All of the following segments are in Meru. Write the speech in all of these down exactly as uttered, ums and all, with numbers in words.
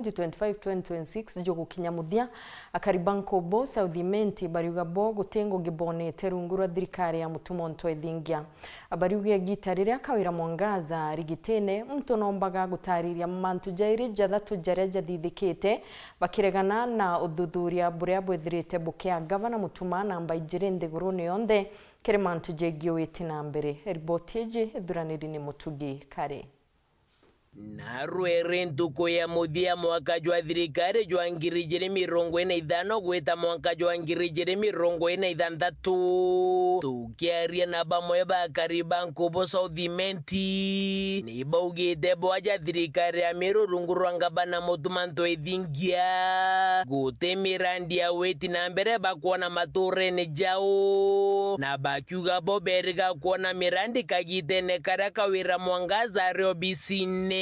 twenty twenty-five twenty twenty-six jugukinya muthia, akari ba Nkubu South Imenti bariuga bo guti ngugi bonete rungu rwa thirikari ya Mutuma Ntwethingia. Bariuga igita riria Kawira Mwangaza arigitene, muntu nombaga gutariria mantu jairi jathatu jaria jathithikite, bakiregana na uthuthuria buria bwithirite bukia Gavana Mutuma namba ijiri nthigurune yonthe kiri mantu jegii witi na mbere. Riboti iji ithuraniri ni Mutugi Kari. Na rwiri ntuku ya muthia mwaka jwa thirikari jwa ngiri ijiri mirongo iri na ithano gwita mwaka jwa ngiri ijiri mirongo iri na ithanthatu, tukiaria na bamwe ba akari ba Nkubu South Imenti, ni baugite bwaja thirikari ya Meru rungu rwa Ngavana Mutuma Ntwethingia, guti mirandi ya witi na mbere bakwona maturene jao, na bakiuga bo beriga kwona mirandi kagitene karia Kawira Mwangaza ari obisine.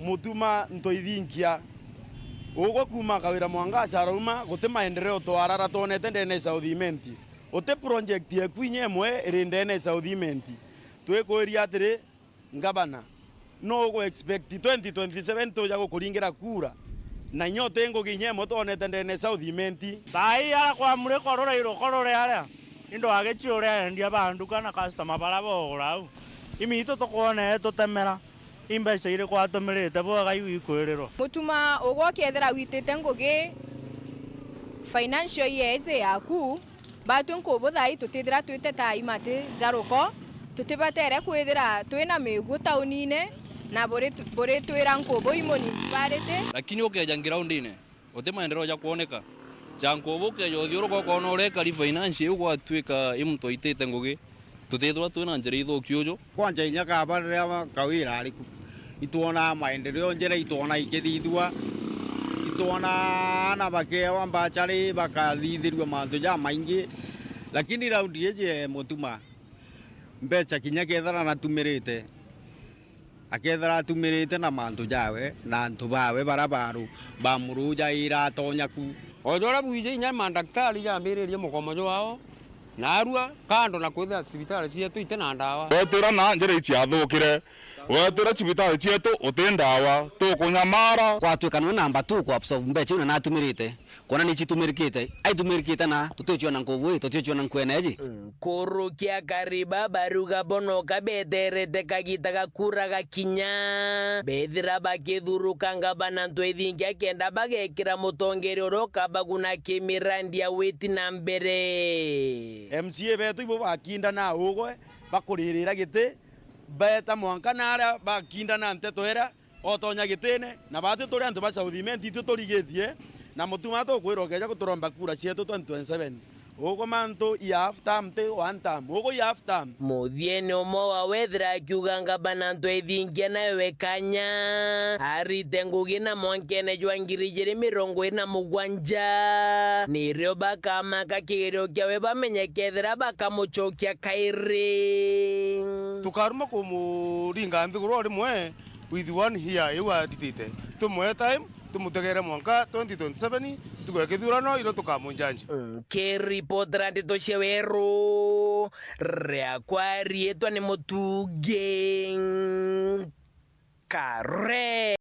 Mutuma Ntwethingia, ugwe kuuma Kawira Mwangaza arauma, guti maendeleo twarara twonete ndene ya South Imenti. Uti project yeku inya imwe iri ndene ya South Imenti. Twikwiria atiri, Ngavana, no ugu expect twenty twenty-seven tuja gukuringira kura, na inya uti ngugi inya imwe twonete ndene ya South Imenti? Thaa ii ara kwamurikwa rurai ruko ruri aria, indo agichi uria endia ba nduka na customer bara bogura au. Imitu tukwonete tutemera, i mbeca iriku atumirite bwega iu ikwirirwa? Mutuma, ugwe ukethira witite ngugi financial year iji yaku, batwi Nkubu thaa ii tutithira twite ta imati ja ruko, tutibatere kwithira twina miguo taunine, na buri-, buritwira Nkubu i municipality. Lakini ukeja ngiraundine, uti maendeleo ja kwoneka. Ja Nkubu ukeja uthiuruka ukona uria ikari finance iu gwatwika i muntu aitite ngugi, tutithirwa twina njira ithuki uju. Kwanja inya kaba riria Kawira ari ku, itwonaa maendeleo njira, itwonaa ikithithua, itwonaa aana bakeewa mbachari, bakathithirua mantu jamaingi. Lakini raundi iji ya Mutuma, mbeca kinya kethira natumirite, akethira atumirite na mantu jawe na antu bawe bara baru bamurujaira atonya ku. O ja uria bwiji inya mandaktari jambiririe mugomo jwao, narua kando na kwithira cibitari cietu iti na ndawa. Wetwira na njira iciathukire, wetwira cibitari cietu uti ndawa, tukunyamara. Kwatwika nwe namba two ku absorb mbeca iu na natumirite, kwona ni citumirikite, aitumirikite na tutiuciona Nkubu ii, tutiuciona nkwene iji. Nkuruki akari ba bariuga bo noka beterete kagita ga kura gakinya, bethira bakithuruka Ngavana Ntwethingia kenda bagekira mutongeria uria ukabaguna kimirandi ya witi na mbere. M C A betu ibo bakindana ugwe, bakuririra giti, beeta mwanka na aria bakindana nteto iria otonya gitine, na baatwi turi antu ba South Imenti, itwi turigitie, na Mutuma tukwirwa ukeja guturomba kura cietu twenty twenty-seven. Ugwe mantu i half term, ti one term. Ugwe i half term. Muthiene umwe wa wethira akiuga Ngavana Ntwethingia naewe kanya arite ngugi na mwankene jwa ngiri ijiri mirongo iri na mugwanja, nirio bakamaka kigerio kiawe bamenye kethira bakamucokia kairi. Tukaruma kumuringa nthiguru o rimwe with one year iu aritite. Tumwe time, tumutegere mwanka twenty twenty-seven, ntuku ya kithurano, irio tukamunjanji. Nkiripotera ndeto cia weru, riakwa riitwa ni Mutugi Kare.